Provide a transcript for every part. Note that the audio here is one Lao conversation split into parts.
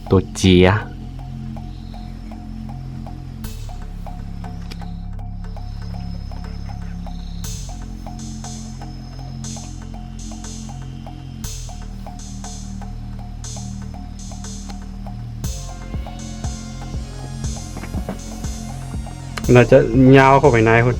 ຕົວເຈຍ. ໜ້າຈະຍາວເຂົ້າໄປໃນພຸ້ນ.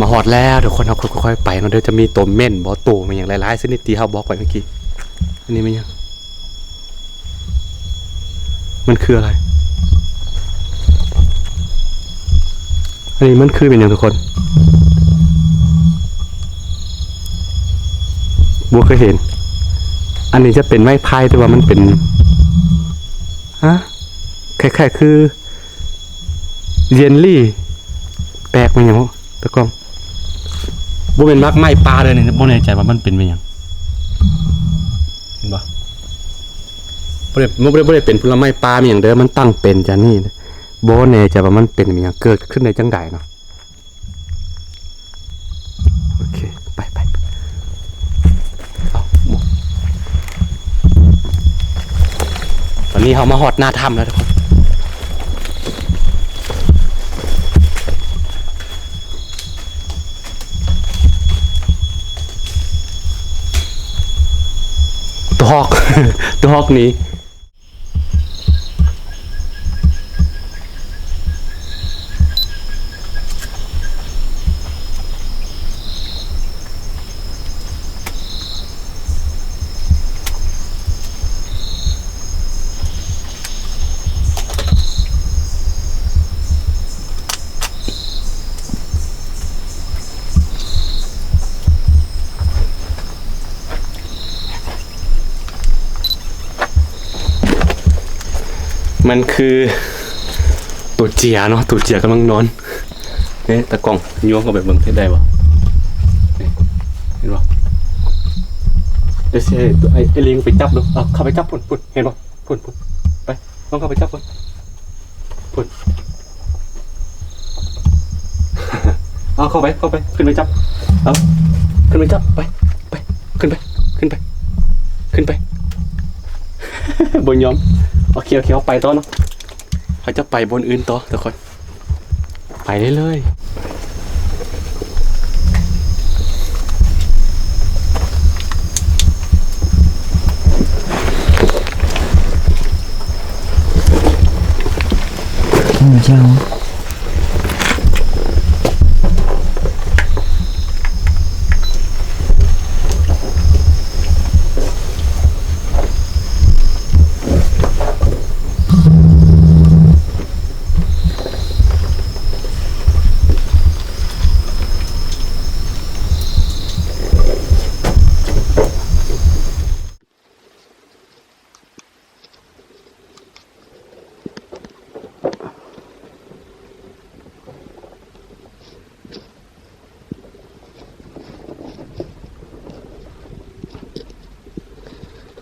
ມາຮອດແລ້ວທຸກຄົນ, ເຮົາຄ່ອຍໆໄປເນາະເດີ. ຈະມີໂຕເໝັ້ນບໍ່ ໂຕແມ່ນຫຍັງຫຼາຍໆຊະນິດທີ່ເຮົາບອກໄປເມື່ອກີ້. ອັນນີ້ແມ່ນຫຍັງ? ມັນຄືອະໄລ? ອັນນີ້ມັນຄືແມ່ນຫຍັງທຸກຄົນ? ບໍ່ເຄີຍເຫັນ. ອັນນີ້ຈະເປັນໄມ້ໄຜ່ ແຕ່ວ່າມັນເປັນ ຮະ? ຄ້າຍໆຄືເຢນລີ. ແປກແມ່ນຫຍັງ? ຕາກ້ອງ ບໍ່ແມ່ນໝາກໄມ້ປ່າເດີນີ້. ບໍ່ແນ່ໃຈວ່າມັນເປັນແມ່ນຫຍັງ. ເຫັນບໍ່? ບໍ່ໄດ້ ບໍ່ໄດ້ ບໍ່ໄດ້ເປັນຜົນລະໄມ້ປ່າແມ່ນຫຍັງເດີ. ມັນຕັ້ງເປັນຈັ່ງນີ້. ບໍ່ແນ່ໃຈວ່າມັນເປັນແມ່ນຫຍັງ, ເກີດຂຶ້ນໄດ້ຈັ່ງໃດເນາະ. ໂອເຄ ໄປ ໄປ ເອົາ ຕອນນີ້ເຮົາມາຮອດໜ້າຖ້ຳແລ້ວທຸກຄົນ. ຕົວຮອກ ຕົວຮອກນີ້. ມັນຄືໂຕເຈຍເນາະ, ໂຕເຈຍກຳລັງນອນ. ເອີ ຕາກ້ອງ ຍ່ວງເຂົ້າໄປເບິ່ງ ເຮັດໄດ້ບໍ່? ນີ້ ເຫັນບໍ່? ດຽວຊິໃຫ້ໄອ້ ໄອ້ລິງໄປຈັບດູ. ເອົາເຂົ້າໄປຈັບພຸ້ນ ພຸ້ນ ເຫັນບໍ່? ພຸ້ນ ພຸ້ນ ໄປ ລອງເຂົ້າໄປຈັບເບິ່ງ. ພຸ້ນ ເອົາເຂົ້າໄປ ເຂົ້າໄປ ຂຶ້ນໄປຈັບ ເອົາ ຂຶ້ນໄປຈັບ ໄປ ໄປ ຂຶ້ນໄປ ຂຶ້ນໄປ ຂຶ້ນໄປ ບໍ່ຍອມ ໂອເຄ ໂອເຄ ເຮົາໄປຕໍ່ເນາະ ເຮົາຈະໄປບ່ອນອື່ນຕໍ່ທຸກຄົນ ໄປເລື້ອຍໆ.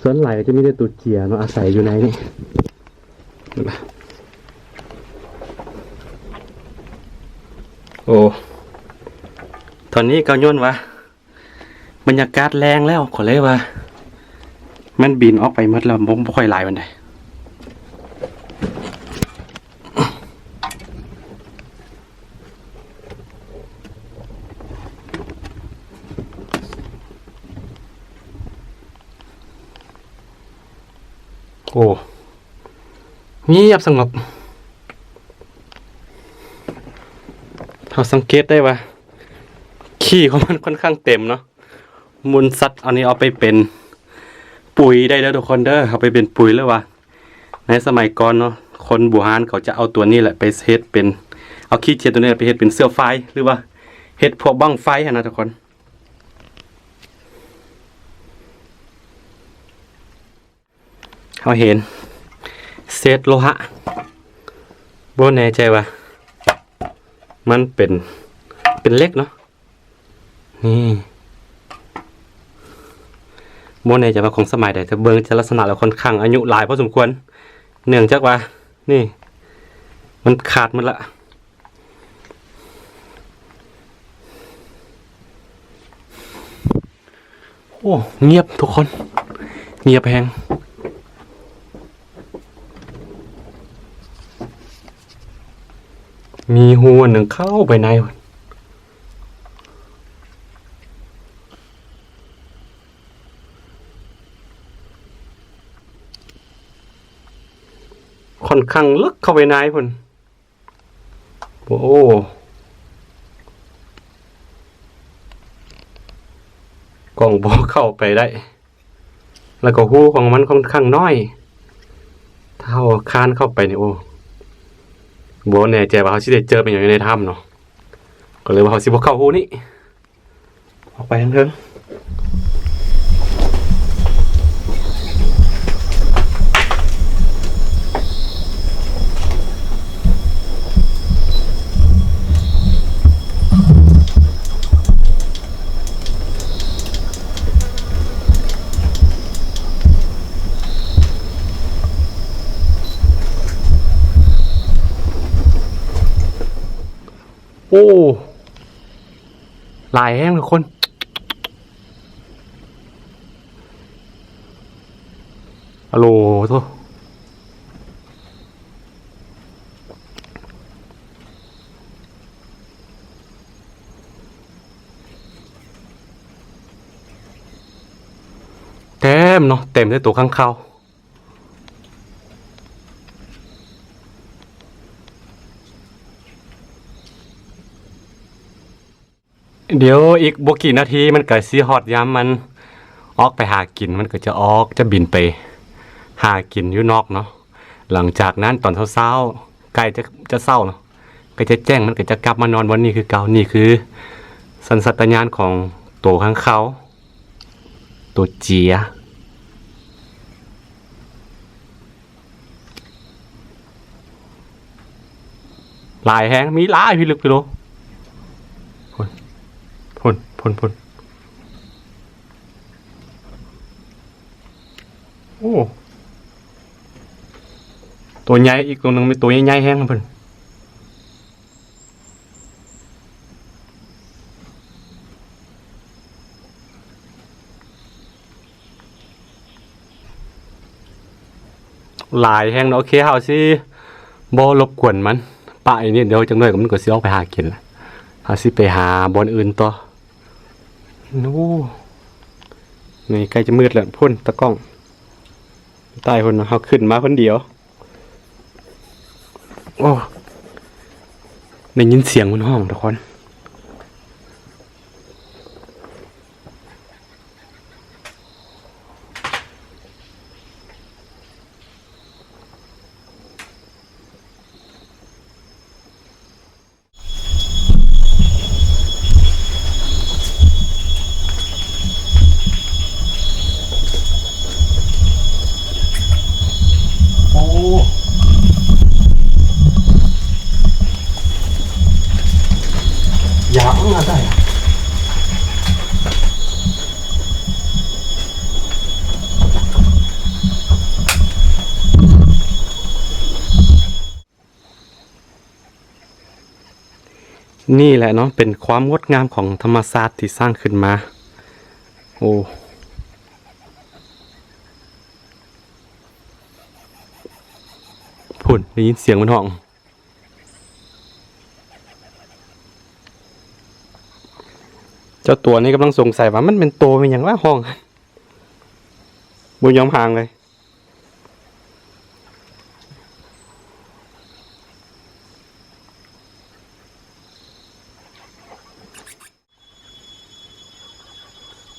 ສ່ວນຫຼາຍກໍຈະມີແຕ່ໂຕເຈຍເນາະ ອາໄສຢູ່ໃນນີ້. ໂອ້ ຕອນນີ້ກໍຍ້ອນວ່າບັນຍາກາດແລງແລ້ວ ກໍເລີຍວ່າມັນບິນອອກໄປໝົດແລ້ວ ບໍ່ ບໍ່ຄ່ອຍຫຼາຍປານໃດ. ໂອ້ ງຽບສະຫງົບ ເຮົາສັງເກດໄດ້ວ່າຂີ້ຂອງມັນຄ່ອນຂ້າງເຕັມເນາະ ມູນສັດອັນນີ້ເອົາໄປເປັນປຸຍໄດ້ເດີທຸກຄົນເດີ ເອົາໄປເປັນປຸຍ ຫຼືວ່າໃນສະໄໝກ່ອນເນາະ ຄົນບູຮານເຂົາຈະເອົາຕົວນີ້ແຫຼະໄປເຮັດເປັນ ເອົາຂີ້ເຈຍຕົວນີ້ໄປເຮັດເປັນເຊື້ອໄຟ ຫຼືວ່າເຮັດພວກບັ້ງໄຟຫັ້ນນະທຸກຄົນ. ເຮົາເຫັນເສດໂລຫະ ບໍ່ແນ່ໃຈວ່າມັນເປັນ ເປັນເຫຼັກເນາະ ນີ້ ບໍ່ແນ່ໃຈວ່າຂອງສະໄໝໃດ ແຕ່ເບິ່ງຈາກລັກສະນະແລ້ວຄ່ອນຂ້າງອາຍຸຫຼາຍພໍສົມຄວນ ເນື່ອງຈາກວ່າ ນີ້ ມັນຂາດໝົດລະ. ໂອ້ ງຽບທຸກຄົນ ງຽບແຮງ ມີຮູອັນໜຶ່ງເຂົ້າໄປໃນ ຄ່ອນຂ້າງເລິກເຂົ້າໄປໃນພຸ້ນ. ໂອ້ ກ້ອງບໍ່ເຂົ້າໄປໄດ້ ແລ້ວກໍຮູຂອງມັນຄ່ອນຂ້າງນ້ອຍ ຖ້າເຮົາຄານເຂົ້າໄປນີ້ ໂອ້ ບໍ່ແນ່ໃຈວ່າເຮົາຊິໄດ້ເຈີເປັນຫຍັງຢູ່ໃນຖ້ຳເນາະ ກໍເລີຍວ່າເຮົາຊິບໍ່ເຂົ້າຮູນີ້. ອອກໄປທາງເທິງ. ໂອ້ ຫຼາຍແຮງທຸກຄົນ. ອາໂຫຼ ໂທ້ ເຕັມເນາະ ເຕັມແຕ່ໂຕຄ້າງຄາວ. ດຽວອີກບໍ່ກີ່ນາທີ ມັນກະຊິຮອດຍາມມັນອອກໄປຫາກິນ ມັນກະຈະອອກ ຈະບິນໄປຫາກິນຢູ່ນອກເນາະ. ຫຼັງຈາກນັ້ນຕອນເຊົ້າໆ ໃກ້ຈະ ຈະເຊົ້າເນາະ ໃກ້ຈະແຈ້ງ ມັນກະຈະກັບມານອນບ່ອນນີ້ຄືເກົ່າ. ນີ້ຄືສັນຊາດຕະຍານຂອງໂຕຄ້າງຄາວ ໂຕເຈຍ. ຫຼາຍແຮງ ມີຫຼາຍພິລຶກພິໂລ. ພຸ້ນ ພຸ້ນ ພຸ້ນ ພຸ້ນ ໂອ້. ໂຕໃຫຍ່ອີກໂຕໜຶ່ງ ມີໂຕໃຫຍ່ໆແຮງເພິ່ນ. ຫຼາຍແຮງເນາະ. ໂອເຄ ເຮົາຊິບໍ່ລົບກວນມັນ ປະອີກນິດດຽວ ຈັກໜ້ອຍກໍມັນກໍຊິອອກໄປຫາກິນລະ. ເຮົາຊິໄປຫາບ່ອນອື່ນຕໍ່. ໂອ້ ນີ້ໃກ້ຈະມືດແລ້ວ ພຸ້ນຕາກ້ອງ ໃຕ້ພຸ້ນ ເຮົາຂຶ້ນມາຄົນດຽວ. ໂອ້ ໄດ້ຍິນສຽງມັນຮ້ອງທຸກຄົນ. ໂອ້ ຢາກເອົາມາໄດ້. ນີ້ແຫຼະເນາະ ເປັນຄວາມງົດງາມຂອງທຳມະຊາດທີ່ສ້າງຂຶ້ນມາ. ໂອ້ ພຸ້ນ ໄດ້ຍິນສຽງມັນຮ້ອງ. ເຈົ້າຕົວນີ້ກຳລັງສົງໄສວ່າມັນແມ່ນໂຕແມ່ນຫຍັງວະ ຮ້ອງບໍ່ຍອມຫ່າງເລີຍ.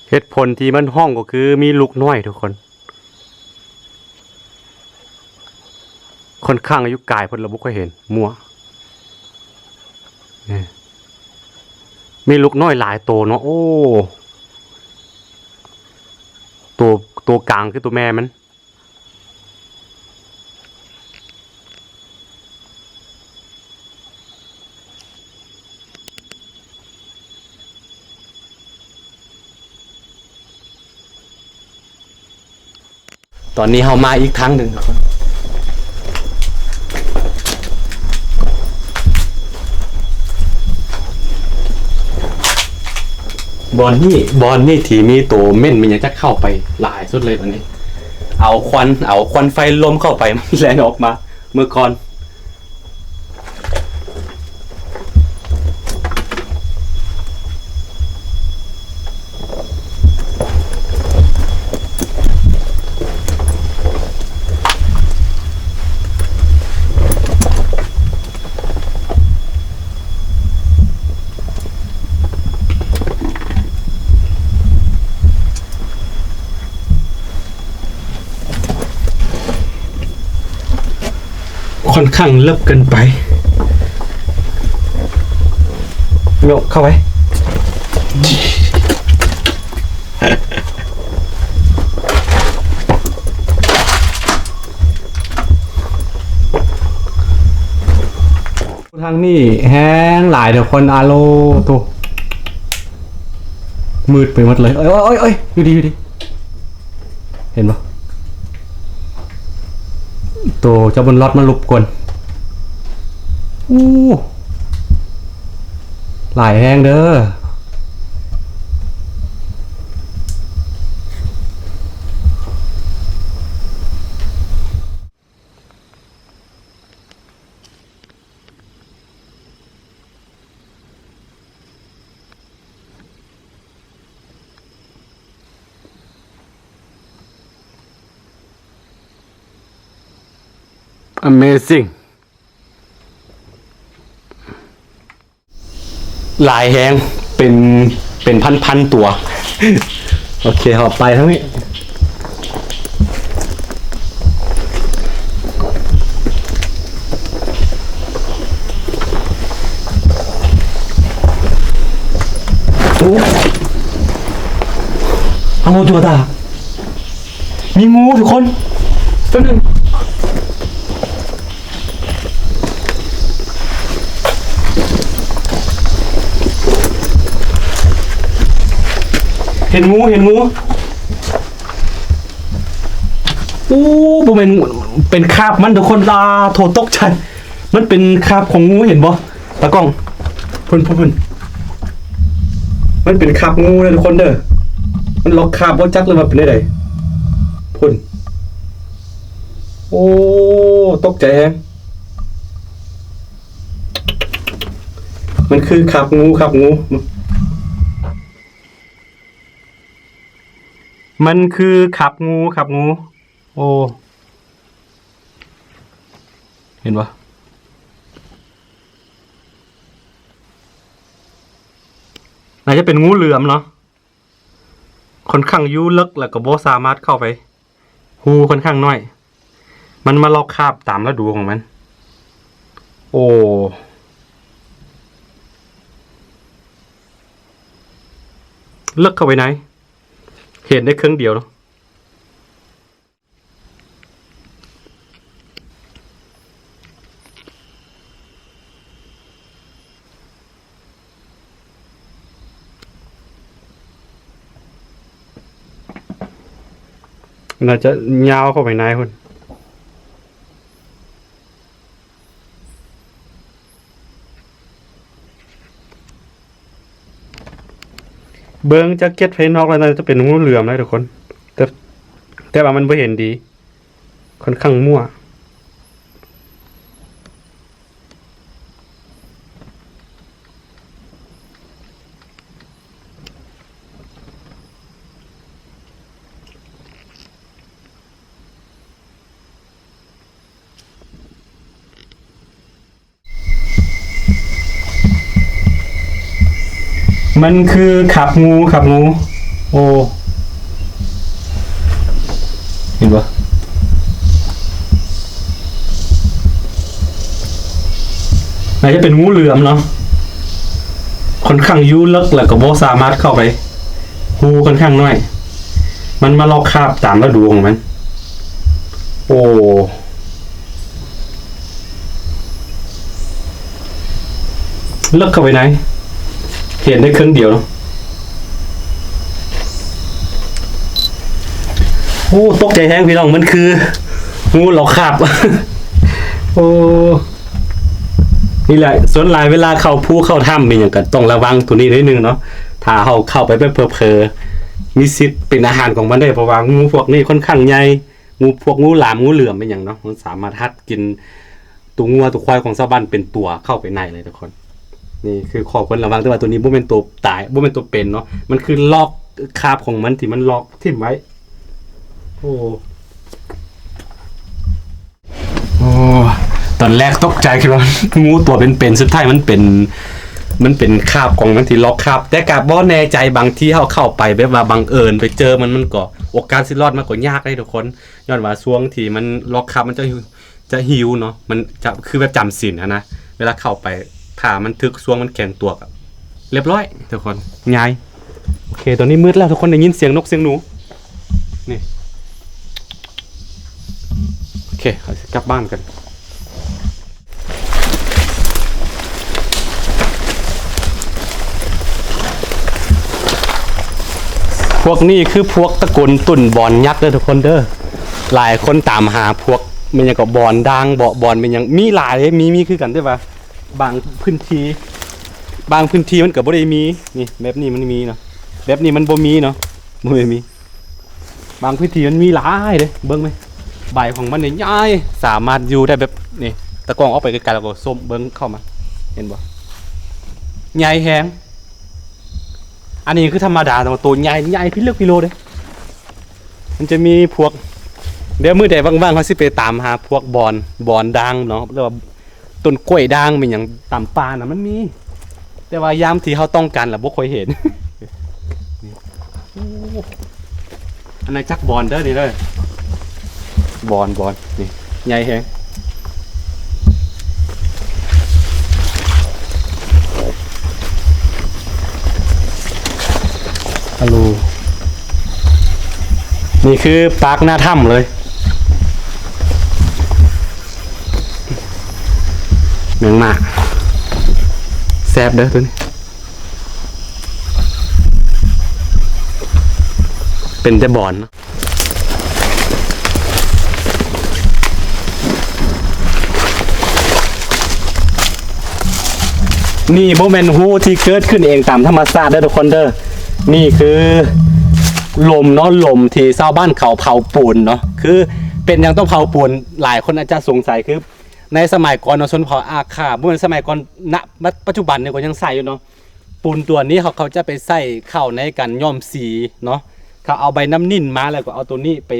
ເຫດຜົນທີ່ມັນຮ້ອງກໍຄືມີລູກນ້ອຍທຸກຄົນ. ຂ້ອນຂ້າງອາຍຸກາຍເພິ່ນລະບໍ່ຄ່ອຍເຫັນ ມົ້ວ. ນີ້ ມີລູກນ້ອຍຫຼາຍໂຕເນາະ. ໂອ້ ໂຕ ໂຕກາງຄືໂຕແມ່ມັນ. ຕອນນີ້ເຮົາມາອີກທາງໜຶ່ງທຸກຄົນ. ບ່ອນນີ້ ບ່ອນນີ້ທີ່ມີໂຕເໝັນ ມັນຍັງຈະເຂົ້າໄປຫຼາຍສຸດເລີຍບາດນີ້. ເອົາຄວັນ ເອົາຄວັນໄຟລົມເຂົ້າໄປ ມັນແລ່ນອອກມາເມື່ອກ່ອນ. ຂ້ອນຂ້າງເລິກເກີນໄປ. ໂຍກເຂົ້າໄປ. ທາງນີ້ແຮງຫຼາຍເດີຄົນ. ອາໂລ ໂຕ ມືດໄປໝົດເລີຍ. ເອີຍ ເອີຍ ເອີຍ ຢູ່ດີ ຢູ່ດີ. ເຫັນບໍ່? ໂຕເຈົ້າບຸນລອດມາລົບກວນ. ໂອ້ ຫຼາຍແຮງເດີ. Amazing. ຫຼາຍແຮງ ເປັນ ເປັນພັນໆຕົວ. ໂອເຄ ເຮົາໄປທາງນີ້. ໂອ້ ອາໂລ ຈົວຕາ ມີງູທຸກຄົນ. ແປັບໜຶ່ງ ເຫັນງູ ເຫັນງູ. ໂອ້ ບໍ່ແມ່ນ ເປັນຄາບມັນທຸກຄົນ. ອາ ໂຖ ຕົກໃຈ. ມັນເປັນຄາບຂອງງູ ເຫັນບໍ່ຕາກ້ອງ? ພຸ້ນ ພຸ້ນ ພຸ້ນ. ມັນເປັນຄາບງູເດີທຸກຄົນເດີ. ມັນລອກຄາບບໍ່ຈັກ ຫຼືວ່າເປັນໃດ. ພຸ້ນ. ໂອ້ ຕົກໃຈແຮງ. ມັນຄືຄາບງູ ຄາບງູ. ມັນຄືຄາບງູ ຄາບງູ. ໂອ້ ເຫັນບໍ່? ໜ້າຈະເປັນງູເຫຼືອມເນາະ. ຂ້ອນຂ້າງຢູ່ເລິກ ແລ້ວກໍບໍ່ສາມາດເຂົ້າໄປ. ຮູຂ້ອນຂ້າງນ້ອຍ. ມັນມາລອກຄາບຕາມລະດູຂອງມັນ. ໂອ້ ເລິກເຂົ້າໄປໃນ. ເຫັນໄດ້ເຄິ່ງດຽວເນາະ. ໜ້າຈະຍາວເຂົ້າໄປໃນພຸ້ນ. ເບິ່ງຈາກເກັດພາຍນອກແລ້ວ ໜ້າຈະເປັນງູເຫຼືອມເດ້ທຸກຄົນ. ແຕ່ ແຕ່ວ່າມັນບໍ່ເຫັນດີ. ຂ້ອນຂ້າງມົ້ວ. ມັນຄືຄາບງູ ຄາບງູ. ໂອ້ ເຫັນບໍ່? ໜ້າຈະເປັນງູເຫຼືອມເນາະ. ຂ້ອນຂ້າງຢູ່ເລິກ ແລ້ວກໍບໍ່ສາມາດເຂົ້າໄປ. ຮູຂ້ອນຂ້າງນ້ອຍ. ມັນມາລອກຄາບຕາມລະດູຂອງມັນ. ໂອ້ ເລິກເຂົ້າໄປໃນ. ເຫັນໄດ້ເຄິ່ງດຽວເນາະ. ໂອ້ ຕົກໃຈແຮງພີ່ນ້ອງ. ມັນຄືງູລອກຄາບ. ໂອ້ ນີ້ແຫຼະ ສ່ວນຫຼາຍເວລາເຂົ້າພູເຂົ້າຖ້ຳອີ່ຫຍັງ ກໍຕ້ອງລະວັງໂຕນີ້ໜ້ອຍໜຶ່ງເນາະ. ຖ້າເຮົາເຂົ້າໄປແບບເຜີໆ ມີສິດເປັນອາຫານຂອງມັນໄດ້ ເພາະວ່າງູພວກນີ້ຂ້ອນຂ້າງໃຫຍ່. ງູພວກງູຫຼາມ ງູເຫຼືອມ ອີ່ຫຍັງເນາະ. ມັນສາມາດຮັດກິນໂຕງົວໂຕຄວາຍຂອງຊາວບ້ານເປັນຕົວເຂົ້າໄປໃນເລີຍທຸກຄົນ. ນີ້ຄືຂໍ້ຄວນລະວັງ. ແຕ່ວ່າໂຕນີ້ບໍ່ແມ່ນໂຕຕາຍ ບໍ່ແມ່ນໂຕເປັນເນາະ. ມັນຄືລອກຄາບຂອງມັນທີ່ມັນລອກຖິ້ມໄວ້. ໂອ້ ໂອ້ ຕອນແລກຕົກໃຈ ຄິດວ່າງູຕົວເປັນໆ ສຸດທ້າຍມັນເປັນ ມັນເປັນຄາບຂອງມັນທີ່ລອກຄາບ. ແຕ່ກະບໍ່ແນ່ໃຈ ບາງທີເຮົາເຂົ້າໄປແບບວ່າບັງເອີນໄປເຈີມັນ ມັນກໍ ໂອກາດຊິລອດມັນກໍຍາກເດ້ທຸກຄົນ. ຍ້ອນວ່າຊ່ວງທີ່ມັນລອກຄາບ ມັນຈະ ຈະຫິວເນາະ. ມັນຈະຄືແບບຈຳສິນຫັ້ນນະ. ເວລາເຂົ້າໄປ ຖ້າມັນຖືກຊ່ວງ ມັນແຂງຕົວ ກໍລຽບຮ້ອຍທຸກຄົນ ງ່າຍ. ໂອເຄ ຕອນນີ້ມືດແລ້ວທຸກຄົນ ໄດ້ຍິນສຽງນົກສຽງໜູ. ນີ້ ໂອເຄ ເຮົາຊິກັບບ້ານກັນ. ພວກນີ້ຄືພວກຕະໂກນຕຸ່ນບອນຍັກເດີທຸກຄົນເດີ. ຫຼາຍຄົນຕາມຫາພວກແມ່ນຫຍັງເກາະ ບອນດ່າງເບາະ ບອນແມ່ນຫຍັງ ມີຫຼາຍເດ້ ມີ ມີຄືກັນ ແຕ່ວ່າ ບາງພື້ນທີ່ ບາງພື້ນທີ່ມັນກໍບໍ່ໄດ້ມີ. ນີ້ ແບບນີ້ມັນມີເນາະ ແບບນີ້ມັນບໍ່ມີເນາະ ບໍ່ໄດ້ມີ. ບາງພື້ນທີ່ມັນມີຫຼາຍເດ້ ເບິ່ງແມະ ໃບຂອງມັນນີ້ໃຫຍ່ ສາມາດຢູ່ໄດ້ແບບນີ້. ຕາກ້ອງອອກໄປໄກໆ ແລ້ວກໍຊູມເບິ່ງເຂົ້າມາ ເຫັນບໍ່? ໃຫຍ່ແຮງ. ອັນນີ້ຄືທຳມະດາ ແຕ່ວ່າໂຕໃຫຍ່ ໃຫຍ່ພິລຶກພິໂລເດ້. ມັນຈະມີພວກ ດຽວມື້ໃດວ່າງໆ ເຮົາຊິໄປຕາມຫາພວກບອນ ບອນດ່າງເນາະ ຫຼືວ່າຕົ້ນກ້ວຍດ່າງແມ່ນຫຍັງ ຕາມປ່ານະມັນມີ ແຕ່ວ່າຍາມທີ່ເຮົາຕ້ອງການລະບໍ່ຄ່ອຍເຫັນ. ໂອ້ ອານາຈັກບອນເດີນີ້ເດີ ບອນ ບອນ ນີ້ ໃຫຍ່ແຮງ. ອາໂລ ນີ້ຄືປາກໜ້າຖ້ຳເລີຍ ແມງໝາກ ແຊບເດີໂຕນີ້ ເປັນແຕ່ບອນເນາະ. ນີ້ບໍ່ແມ່ນຮູທີ່ເກີດຂຶ້ນເອງຕາມທຳມະຊາດເດີທຸກຄົນເດີ. ນີ້ຄືລົມເນາະ, ລົມທີ່ຊາວບ້ານເຂົາເຜົາປູນເນາະ. ຄືເປັນຫຍັງຕ້ອງເຜົາປູນ? ຫຼາຍຄົນອາດຈະສົງໄສ ຄືໃນສະໄໝກ່ອນເນາະ, ຊົນເຜົ່າອາຂ່າ ບໍ່ແມ່ນສະໄໝກ່ອນ ນະ ປັດຈຸບັນນີ້ກໍຍັງໃຊ້ຢູ່ເນາະ. ປູນຕົວນີ້ເຂົາ ເຂົາຈະໄປໃສ່ເຂົ້າໃນການຍ້ອມສີເນາະ. ເຂົາເອົາໃບນ້ຳນິນມາ ແລ້ວກໍເອົາຕົວນີ້ໄປ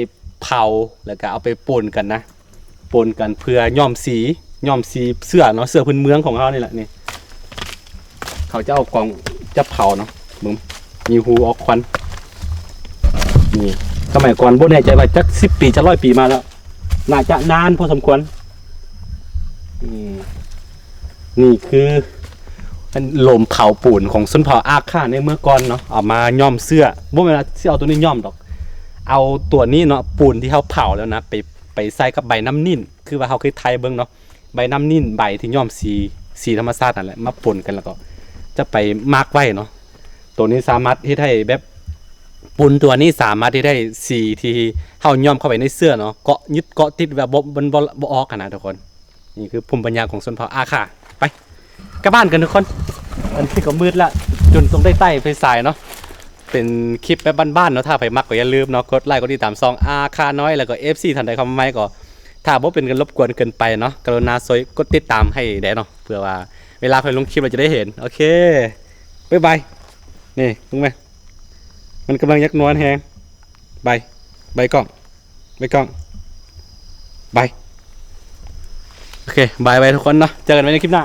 ເຜົາ ແລ້ວກໍເອົາໄປປົນກັນນະ. ປົນກັນເພື່ອຍ້ອມສີ ຍ້ອມສີເສື້ອເນາະ, ເສື້ອພື້ນເມືອງຂອງເຮົານີ້ແຫຼະ. ນີ້ເຂົາຈະເອົາກອງຈັບເຜົາເນາະ. ເບິ່ງ ມີຮູອອກຄວັນ. ນີ້ ສະໄໝກ່ອນບໍ່ແນ່ໃຈວ່າຈັກສິບປີ ຈັກຮ້ອຍປີມາແລ້ວ, ໜ້າຈະນານພໍສົມຄວນ. ອືມ ນີ້ຄືອັນລົມເຜົາປູນຂອງຊົນເຜົ່າອາຂ່າໃນເມື່ອກ່ອນເນາະ, ເອົາມາຍ້ອມເສື້ອ. ບໍ່ແມ່ນວ່າຊິເອົາຕົວນີ້ຍ້ອມດອກ, ເອົາຕົວນີ້ເນາະ, ປູນທີ່ເຮົາເຜົາແລ້ວນະ ໄປ ໄປໃສ່ກັບໃບນ້ຳນິນ ຄືວ່າເຮົາເຄີຍໄທເບິ່ງເນາະ, ໃບນ້ຳນິນ ໃບທີ່ຍ້ອມສີ ສີທຳມະຊາດນັ້ນແຫຼະ ມາປົນກັນ ແລ້ວກໍຈະໄປໝັກໄວ້ເນາະ. ໂຕນີ້ສາມາດເຮັດໃຫ້ແບບ ປູນຕົວນີ້ສາມາດເຮັດໃຫ້ສີທີ່ເຮົາຍ້ອມເຂົ້າໄປໃນເສື້ອເນາະ ເກາະ ຍຶດເກາະຕິດ ແບບບໍ່ ມັນບໍ່ ບໍ່ອອກຫັ້ນນະທຸກຄົນ. ນີ້ຄືພູມປັນຍາຂອງຊົນເຜົ່າອາຂ່າ. ໄປ ກັບບ້ານກັນທຸກຄົນ, ອັນນີ້ກໍມືດລະ ຈົນຕ້ອງໄດ້ໄຕ້ໄຟສາຍເນາະ. ເປັນຄລິບແບບບ້ານໆເນາະ. ຖ້າໃຜມັກກໍຢ່າລືມເນາະ ກົດໄລ້ ກົດຕິດຕາມຊ່ອງອາຂ່ານ້ອຍ ແລ້ວກໍເອັຟຊີທ່ານໃດເຂົ້າມາໃໝ່ກໍ ຖ້າບໍ່ເປັນການລົບກວນເກີນໄປເນາະ ກະລຸນາຊ່ວຍກົດຕິດຕາມໃຫ້ແດ່ເນາະ ເພື່ອວ່າເວລາຂ້ອຍລົງຄລິບລະຈະໄດ້ເຫັນ. ໂອເຄ ບາຍບາຍ. ນີ້ເບິ່ງແມ ມັນກຳລັງຢາກນອນແຮງ. ບາຍ ບາຍກ້ອງ ບາຍກ້ອງ ບາຍ. ໂອເຄ ບາຍບາຍທຸກຄົນເນາະ, ເຈີກັນໃໝ່ໃນຄລິບໜ້າ.